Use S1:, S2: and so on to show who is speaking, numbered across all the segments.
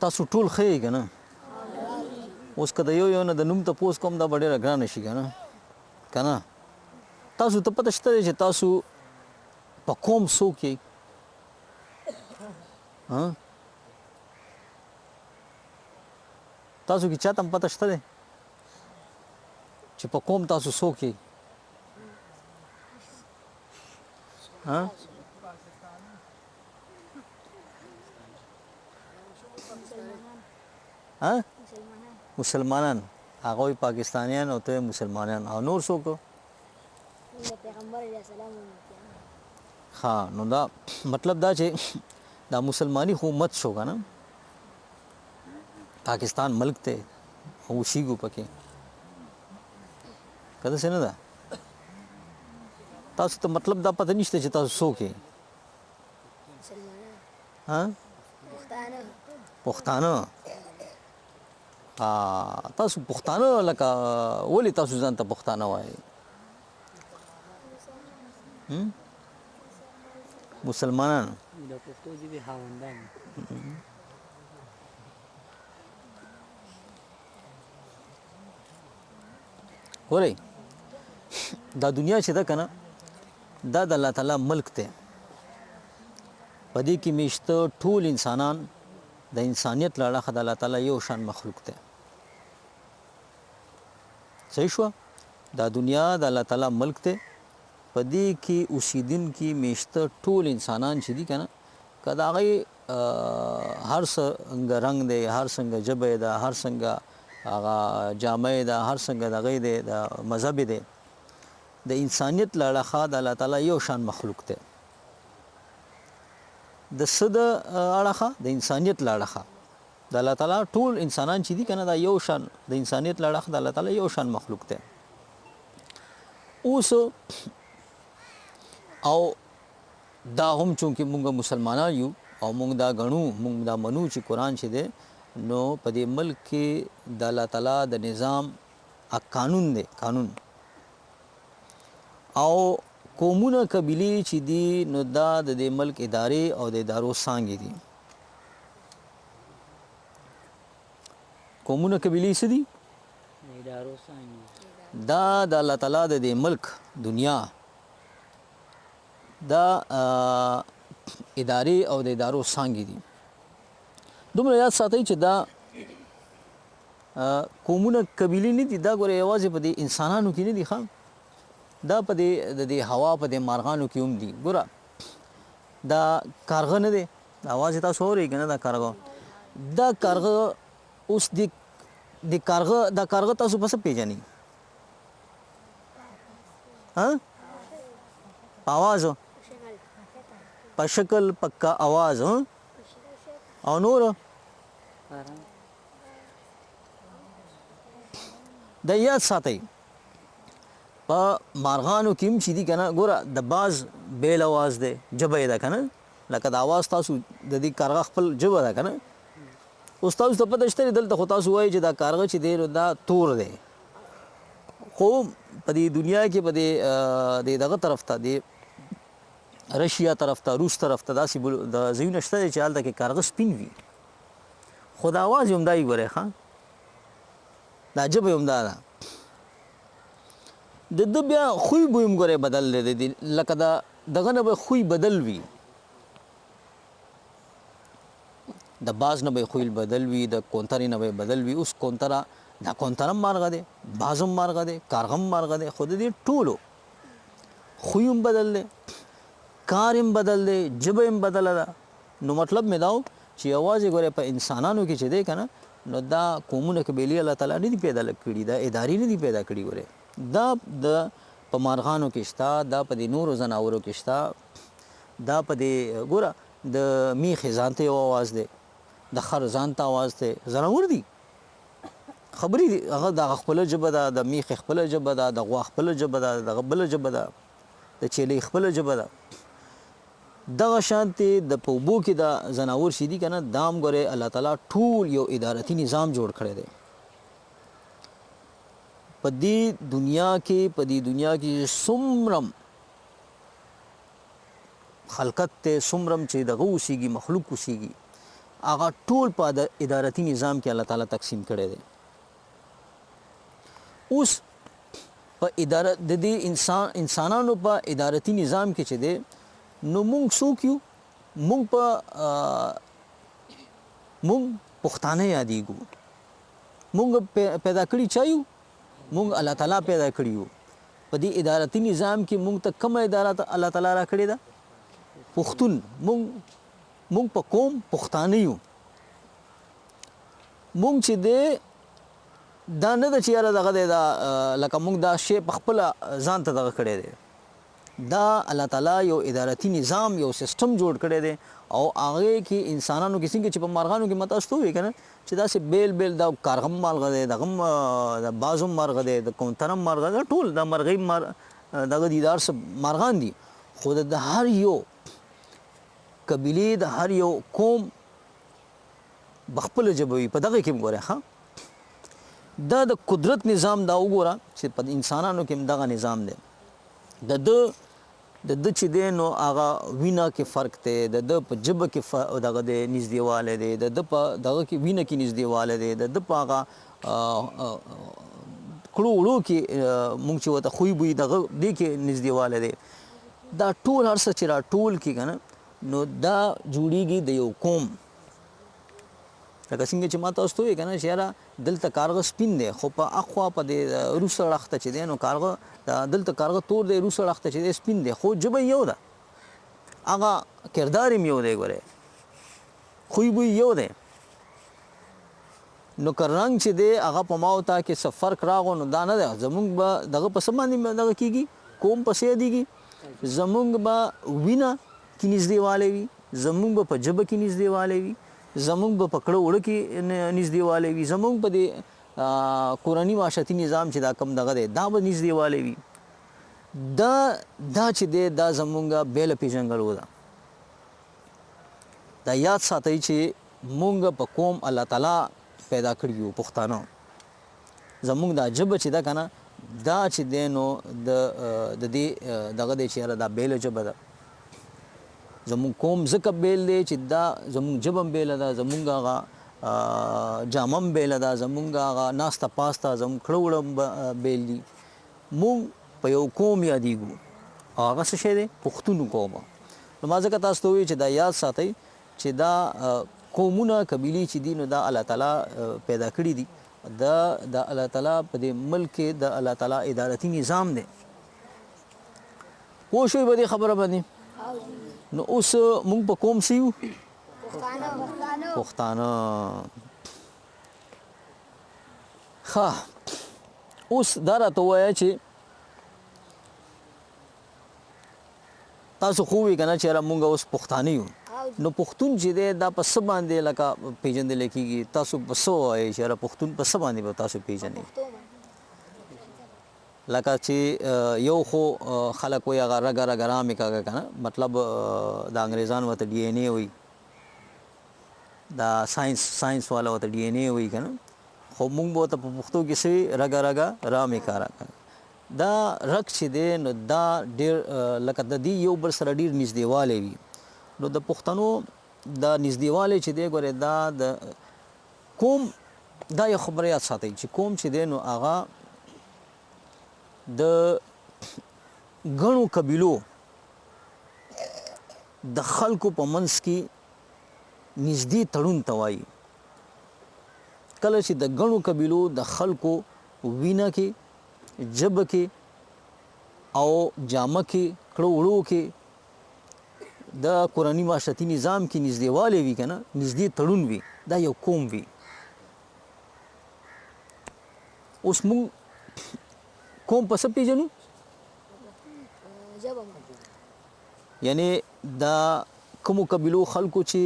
S1: تاسو ټول ښه یئ که نه؟ اوس که د یو یو نه د نوم تپوس کوم دا به ډېره ګرانه شي که نه؟ که نه؟ تاسو ته پته شته چې تاسو په کوم څوک یئ؟ ها؟ تاسو کې چاته هم پته شته دی چې په کوم تاسو څوک یئ؟ ها؟ ها مسلمانان هغه وي پاکستانیان او ته مسلمانان او نور څوک؟
S2: پیغمبر علیه السلام امتیان.
S1: ها نو دا مطلب دا چې دا مسلمانی خو امت شو کنه، پاکستان ملک ته او اوسیږو پکې، کده څه نه ده؟ تاسو ته مطلب دا پته نشته چې تاسو څوک یئ؟ ها؟
S2: پښتانه.
S1: پښتانه. تاسو پښتانه لکه ولې تاسو ځان ته پښتانه وایئ؟ مسلمانان
S3: د پښتو ژبې خاوندان.
S1: ګورئ دا دنیا چې ده کنه، دا د الله تعالی ملک دی. په دې کې میشته ټول انسانان د انسانیت له اړخه د الله تعالی یو شان مخلوق دی. صحیح شو؟ دا دنیا د الله تعالی ملک دی، په دې کې اوسیدونکي میشته ټول انسانان چې دي کنه، که د هغوی هر څنګه رنګ دی، هر څنګه ژبه یې ده، هر څنګه هغه جامه یې ده، هر څنګه دغه یې دی، د مذهب یې دی، د انسانیت له اړخه د الله تعالی یو شان مخلوق دی. د څه د اړخه؟ د انسانیت له اړخه د الله تعالی ټول انسانان چې دي کنه، دا یو شان د انسانیت له اړخه د الله تعالی یو شان مخلوق دی. اوس او دا هم چونکه مونږ مسلمانان یو او مونږ دا غنو، مونږ دا منو چې قرآن چې دی نو په دې ملک کې د الله تعالی د نظام قانون دی، قانون. او قومونه قبیلې چې دي نو دا د دې ملک ادارې او د ادارو څانګې دي. قومونه قبیلې څه دي؟
S3: ادارو څانګې.
S1: دا د الله تعالی د دې ملک دنیا دا ادارې او د ادارو څانګې دي. دومره یاد ساتئ چې دا قومونه قبیلې نه دي، دا ګوره یوازې په دې انسانانو کې نه دي، ښه دا په دې د دې هوا په دې مارغانو کې هم دي. ګوره دا کارغه نه دی، دا اواز یې تاسو اورئ که نه؟ دا کارغه، دا کارغه اوس د د کارغه، دا کارغه تاسو په څه پېژنئ؟ ها؟ په اواز، په شکل، په اواز او نور. دا یاد ساتئ په مارغانو کې هم چې دي که نه، ګوره د باز بېل اواز دی، ژبه یې ده که نه، لکه د اواز تاسو د دې کارغه خپل ژبه ده که نه. اوس تاسو ته پته شته دلته خو تاسو وایئ چې دا کارغه چې دی نو دا تور دی، خو په دې دنیا کې په دې د دغه طرف ته، د رشیا طرف ته، روس طرف ته داسې د ځایونه شته چې هلته کې کارغه سپین وي، خو دا اواز یې همدا وي. ګورئ ښه دا ژبه یې همدا ده. د ده بیا خوی بوی هم ګورئ بدل دی، د لکه د دغه نه به خوی بدل وي، د باز نه به خوی بدل وي، د کونترې نه به بدل وي. اوس کونتره، دا کونتره هم مارغه دی، باز هم مارغه دی، کارغه هم مارغه دی، خو د دې ټولو خوی هم بدل دی، کار هم بدل دی، ژبه هم بدله ده. نو مطلب مې دا و چې یوازې ګوره په انسانانو کې چې دی که نه، نو دا قومونه قبیلې الله تعالی نه دي پیدا کړي، دا ادارې نه دي پیدا کړي. ګوره دا د په مارغانو کې شته، دا په دې نورو ځناورو کې شته، دا په دې ګوره د میخې ځان ته یو اواز دی، د خر ځان ته اواز دی، ځناور دي خبرې دي، هغه د هغه خپله ژبه ده، د میخې خپله ژبه ده، د غوا خپله ژبه ده، دغه بله ژبه ده، د چیلۍ خپله ژبه ده. دغه شانتې د په اوبو کې دا ځناور چې دي که نه، دا هم ګورئ الله تعالی ټول یو ادارتي نظام جوړ کړی دی. په دې دنیا کې، په دې دنیا کې څومره خلقت دی، څومره چې دغه اوسېږي، مخلوق اوسېږي، هغه ټول په ادارتي نظام کې الله تعالی تقسیم کړی دی. اوس په اداره د دې انسان انسانانو په ادارتي نظام کې چې دی نو مونږ څوک یو؟ مونږ په مونږ پښتانه یادېږو. مونږ پیدا کړي چا یو؟ مونږ الله تعالی پیدا کړي یو. په دې ادارتي نظام کې مونږ ته کومه اداره الله تعالی راکړې ده؟ پښتون. مونږ مونږ په قوم پښتانه یو. مونږ چې دی دا نه ده چې یاره دغه دی دا لکه مونږ دا شی په خپله ځان ته دغه کړی دی. دا الله تعالی یو ادارتي نظام یو سیستم جوړ کړی دی او هغه کې انسانانو کې څنګه چې په مارغانو کې ما تاسو ته وویل که نه چې داسې بېل بېل دا کارغه هم مارغه دی، دغه هم د باز هم مارغه دی، د کونتر هم مارغه ده، ټول دا مرغۍ مار دغه دي، دا هر څه مارغان دي، خو د هر یو قبیلې د هر یو قوم به خپله ژبه وي. په دغه کې هم ګوره ښه دا د قدرت نظام دا وګوره چې په انسانانو کې هم دغه نظام دی. د ده د ده چې دی نو هغه وینه کې فرق دی، د ده په ژبه کې دغه دی نږدېوالی دی، د ده په دغه کې وینه کې نږدېوالی دی، د ده په هغه کړو وړو کې مونږ چې ورته خوی بوی دغه دې کې نږدېوالی دی. دا ټول هر څه چې راټول کړي که نه نو دا جوړیږي د یو قوم. لکه څنګه چې ما تاسو ته وویل که نه چې یاره دلته کارغه سپین دی خو په اخوا په دې روس اړخ ته چې دی نو کارغه دلته کارغه تور دی، روس اړخ ته چې دی سپین دی، خو ژبه یو ده، هغه کردار یې یو دی، ګوره خوی بوی یو دی. نو که رنګ چې دی هغه په ما او تا کې څه فرق راغو نو دا نه ده زمونږ به دغه په څه باندې دغه کېږي، قوم په څه یادېږي، زمونږ به وینه کې نږدېوالی وي، زمونږ به په ژبه کې نږدېوالی وي، زمونږ به په کړه وړه کې نږدېوالی وي، زمونږ په دې کورني معاشرتي نظام چې دا کوم دغه دی دا به نږدېوالی وي. دا دا چې دی دا زمونږ بېله پېژنګلو ده. دا یاد ساتئ چې مونږ په قوم الله تعالی پیدا کړي یو پښتانه. زمونږ دا ژبه چې ده که نه دا چې دی نو د د دې دغه دی چې یاره دا بېله ژبه ده. زمونږ قوم ځکه بېل دی چې دا زمونږ ژبه هم بېله ده، زمونږ هغه جامه هم بېله ده، زمونږ هغه ناسته پاسته، زمونږ کړه وړه هم بېل دي. مونږ په یو قوم یادېږو او هغه څه شی دی؟ پښتون قوم. نو ما ځکه تاسو ته وویل چې دا یاد ساتئ چې دا قومونه قبیلې چې دي نو دا الله تعالی پیدا کړي دي. دا د الله تعالی په دې ملک کې د الله تعالی ادارتي نظام دی. پوه شوئ په دې خبره باندې؟ نو اوس مونږ په قوم څه یو؟ پښتانه. ښه اوس دا راته ووایه چې تاسو خو وی کنه چې یاره مونږ اوس پښتانه یو، نو پښتون چې دی دا په څه باندې لکه پیژندل کېږي؟ تاسو په څه ووایئ چې یاره پښتون په څه باندې به تاسو پیژنئ؟ لکه چې یو خو خلک وایي هغه رګه رګه رامې کاږه که نه، مطلب د انګریزان ورته ډي این ای وایي، دا ساینس ساینس والا ورته ډي این ای وایي که نه، خو مونږ به ورته په پښتو کې څه وایي؟ رګه رګه رامې کاره. دا رګ چې دی نو دا ډېر لکه د دې یو بل سره ډېر نږدېوالی وي. نو د پښتنو دا نږدېوالی چې دی ګورې دا د قوم دا یو خبره یاد ساتئ چې قوم چې دی نو هغه د ګڼو قبیلو د خلکو په منځ کې نږدې تړون ته وایي. کله چې د ګڼو قبیلو د خلکو وینه کې، ژبه کې او جامه کې، کړو وړو کې، د کورني معاشرتي نظام کې نږدېوالی وي که نه، نږدې تړون وي، دا یو قوم وي. اوس موږ قوم په څه پیژنو؟ یعنی دا کومو قبیلو خلکو چې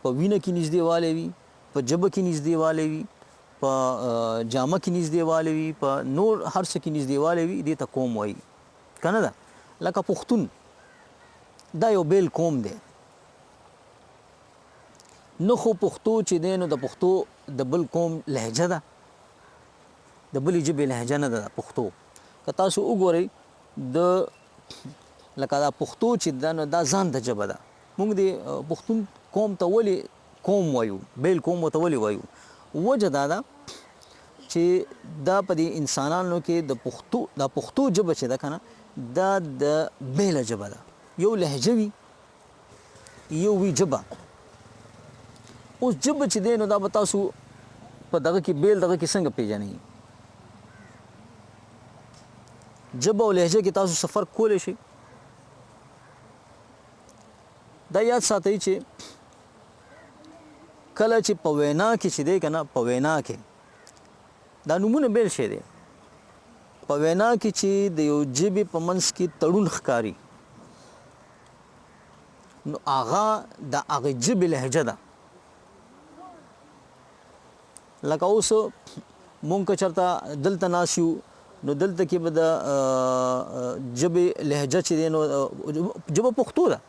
S1: په وینه کې نږدېوالی وي، په ژبه کې نږدېوالی وي، په جامه کې نږدېوالی وي، په نور هر څه کې نږدېوالی وي، دې ته قوم وایي که نه ده؟ لکه پښتون دا یو بېل قوم دی، نه خو پښتو چې دی نو د پښتو د بل قوم لهجه ده، د بلې ژبې لهجه نه ده پښتو. که تاسو وګورئ د لکه دا پښتو چې ده نو دا ځان ته ژبه ده. موږ د پښتون قوم ته ولې قوم وایو، بیل قوم ورته ولې وایو؟ وجه دا ده چې دا په دې انسانانو کې د پښتو، دا پښتو ژبه چې ده که نه، دا د بېله ژبه ده. یو لهجه وي، یو وي ژبه. اوس ژبه چې دی نو دا به تاسو په دغه کې بېل دغه کې څنګه پېژنئ؟ ژبه او لهجه کې تاسو څه فرق کولی شئ؟ دا یاد ساتئ چې کله چې په وینا کې چې دی که نه، په وینا کې دا نومونه بېل شی دی. په وینا کې چې د یو ژبې په منځ کې تړون ښکاري نو هغه د هغې ژبې لهجه ده. لکه اوس مونږ که چېرته دلته ناست یو نو دلته کې به د ژبې لهجه چې دی نو ژبه پښتو ده،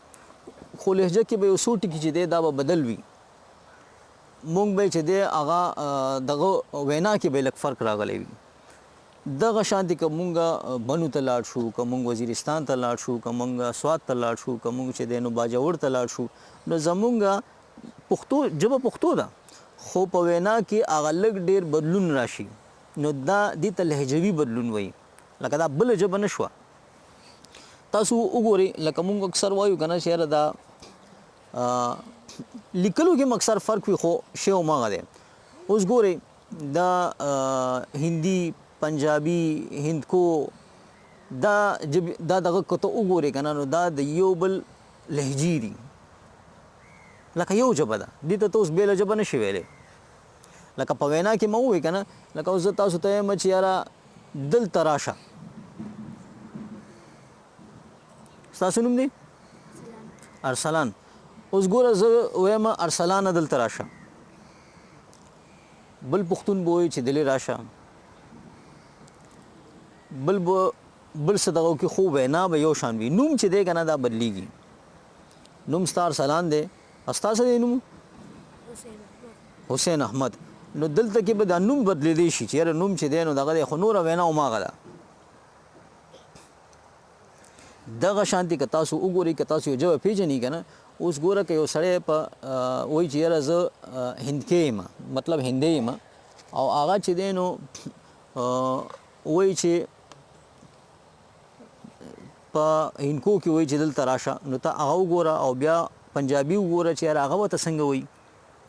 S1: خو لهجه کې به یو څو ټکي چې دی دا به بدل وي. مونږ به چې دی هغه دغه وینا کې به لږ فرق راغلی وي. دغه شانتې که مونږ بنو ته لاړ شو، که مونږ وزیرستان ته لاړ شو، که مونږ سوات ته لاړ شو، که مونږ چې دی نو باجوړ ته لاړ شو، نو زمونږ پښتو ژبه پښتو ده، خو په وینا کې هغه لږ ډېر بدلون راشي، نو دا دې ته لهجوي بدلون وایي. لکه دا بله ژبه نه شوه. تاسو وګورئ لکه مونږ اکثر وایو که نه چې یاره دا لیکلو کې هم اکثر فرق وي، خو شی هماغه دی. اوس ګورئ دا هندي، پنجابي، هندکو دا ژبې دا دغه که ته وګورې که نه نو دا د یو بل لهجې دي، لکه یو ژبه ده. دې ته ته اوس بېله ژبه نه شې ویلی. لکه په وینا کې ما ووایي که نه، لکه اوس زه تاسو ته وایم چې یاره دلته راشه، ستاسو نوم دی ارسلان. اوس ګوره زه وایم ارسلانه دلته راشه، بل پښتون به وایي چې دلې راشه، بل به بل څه دغه وکړي، خو وینا به یو شان وي. نوم چې دی که نه دا بدلیږي. نوم ستا ارسلان دی، ستا څه دی نوم؟ حسین احمد. نو دلته کې به دا نوم بدلېدی شي چې یاره نوم چې دی نو دغه دی، خو نوره وینا هماغه ده. دغه شانتې که تاسو وګورئ، که تاسو یو ژبه پېژنئ که نه، اوس ګوره که یو سړی په وایي چې یاره زه هندکی یم، مطلب هندی یم، او هغه چې دی نو وایي چې په هندکو کې وایي چې دلته راشه، نو ته هغه وګوره او بیا پنجابي وګوره چې یاره هغه ورته څنګه وایي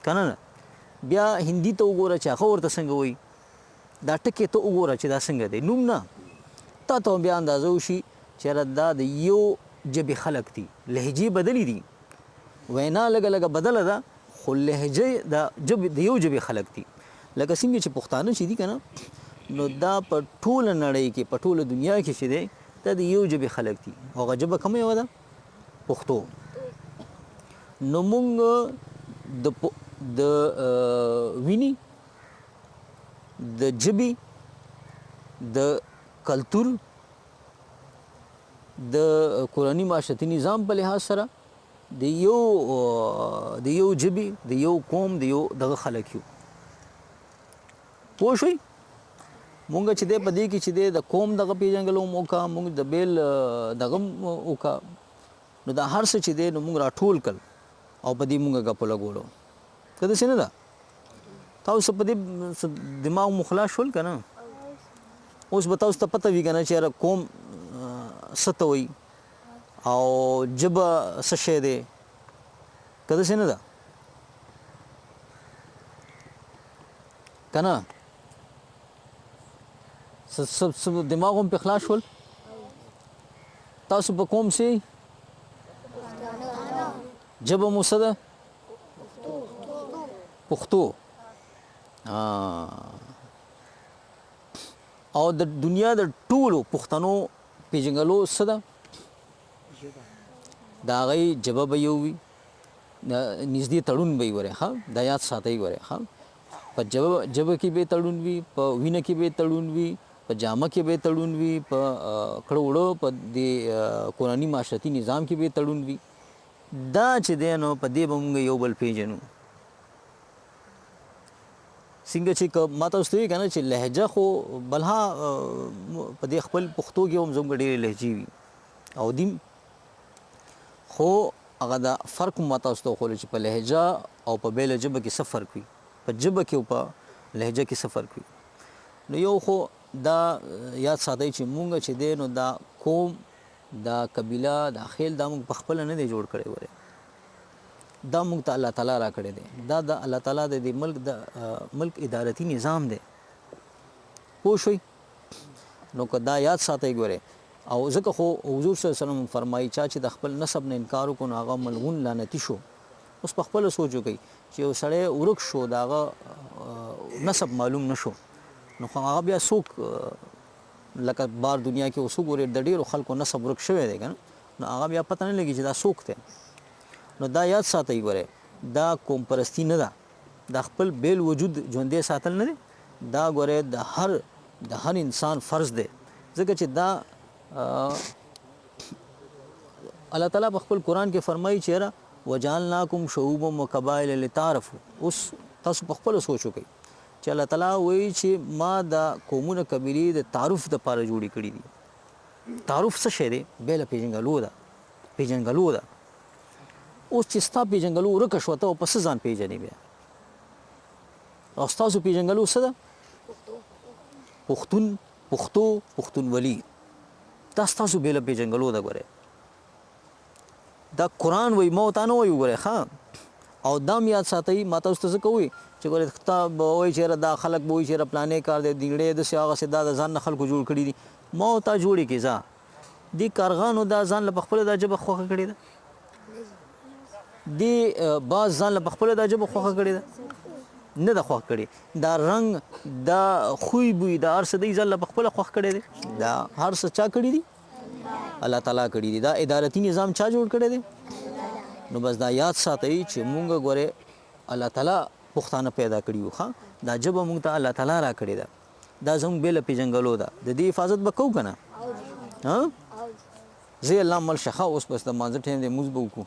S1: که نه، بیا هندي ته وګوره چې هغه ورته څنګه وایي. دا ټکی ته وګوره چې دا څنګه دی، نوم نه، تا ته بیا اندازه وشي چې یاره دا د یو ژبې خلک دي، لهجې بدلې دي، وینا لږه لږه بدله ده، خو لهجه د ژبې د یو ژبې خلک دي. لکه څنګه چې پښتانه چې دي که نه، نو دا په ټوله نړۍ کې، په ټوله دنیا کې چې دی دا د یو ژبې خلک دي. او هغه ژبه کومه یوه ده؟ پښتو. نو مونږ د ویني، د ژبې، د کلتور، د کورني معاشرتي نظام په لحاظ سره د یو د یو ژبې، د یو قوم، د یو دغه خلک یو. پوه شوئ؟ مونږ چې دی په دې کې چې دی د قوم دغه پېژندګلو هم وکړه، مونږ د بېل دغه هم وکړه، نو دا هر څه چې دی نو مونږ راټول کړل او په دې مونږ ګپ ولګولو. که داسې نه ده؟ تاسو په دې دماغ مو خلاص شول که نه؟ اوس به تاسو ته پته وي که نه چې یاره قوم څه ته وایي او ژبه څه شی دی، که داسې نه ده که نه؟ څه دماغ هم پرې خلاص شول؟ تاسو په قوم څه یئ؟ ژبه مو څه ده؟ پښتو. او د دنیا د ټولو پښتنو پېژندګلو څه ده؟ د هغوی ژبه به یو وي، نږدې تړون به وي ورې، ښه دا یاد ساتئ ورې، ښه په ژبه کې به تړون وي، په وینه کې به تړون وي، په جامه کې به تړون وي، په کړه وړه، په دې کورني معاشرتي نظام کې به تړون وي. دا چې دی نو په دې به مونږ یو بل پېژنو. څنګه چې که ما تاسو ته ویل که نه چې لهجه خو بلها په دې خپل پښتو کې هم زموږ ډېرې لهجې وي او دي، خو هغه دا فرق ما تاسو ته وښولو چې په لهجه او په بېله ژبه کې څه فرق وي، په ژبه کې او په لهجه کې څه فرق وي. نو یو خو دا یاد ساتئ چې مونږ چې دی نو دا قوم، دا قبیله، دا خیل دا مونږ په خپله نه دی جوړ کړی، ګورئ دا مونږ ته الله تعالی را کړی دی، دا د الله تعالی د دې ملک د ملک ادارتي نظام دی، پوه شوئ؟ نو که دا یاد ساتئ ګورئ، او ځکه خو حضور صلی الله علیه وسلم فرمایي چا چې د خپل نسب نه انکار وکړو نو هغه ملعون لعنتي شو. اوس په خپله سوچ وکړئ چې یو سړی ورک شو، د هغه نسب معلوم نه شو، نو خو هغه بیا څوک لکه بار دنیا کې اوس وګورئ د ډېرو خلکو نسب ورک شوی دی که نه، نو هغه بیا پته نه لګي چې دا څوک دی. نو دا یاد ساتئ ګورئ دا قوم پرستی نه ده، دا خپل بیل وجود ژوندی ساتل نه دی، دا ګورئ د هر انسان فرض دی، ځکه چې دا الله تعالی په خپل قرآن کې فرمایي چې یاره وجعلناکم شعوبا وقبائل لتعارفوا. اوس تاسو په خپله سوچ وکړئ چې الله تعالی وایي چې ما دا قومونه قبیلې د تعارف دپاره جوړې کړي دي. تعارف څه شی دی؟ بېله پېژنګلو ده، پېژنګلو ده. اوس چې ستا پېژنګلو ورکه شوه ته په څه ځان پېژنې بیا؟ او ستاسو پېژنګلو څه ده؟ پښتون، پښتو، پښتونولي، دا ستاسو بېله پېژنګلو ده. ګورئ دا قرآن وایي، ما تا نه وایي ګورئ. ښه، او دا هم یاد ساتئ، ما تاسو ته ځکه وایي چې ګورئ ته به وایي چې یاره دا خلک به وایي چې یاره پلانی کار دی، دینګړی داسې هغسې، دا د ځان نه خلکو جوړ کړي دي. ما او تا جوړې کړې، ځه دې کارغانو دا ځان له په خپله دا ژبه خوښه کړې ده، دې باز ځان له په خپله دا ژبه خوښه کړې ده، نه ده خوښ کړې. دا رنګ، دا خوی بوی، دا هر څه دی ځان له په خپله خوښ کړی دی. دا هر څه چا کړي دي؟ الله تعالی کړي دي. دا ادارتي نظام چا جوړ کړی دی؟ نو بس دا یاد ساتئ چې مونږ ګورئ الله تعالی پښتانه پیدا کړي وو. ښه، دا ژبه مونږ ته الله تعالی را کړې ده، دا زموږ بېله پېژنګلو ده، د دې حفاظت به کوو که نه؟ ها، زه الله مل شه. ښه، اوس بس د لمانځه ټایم دی، لمونځ به وکړو.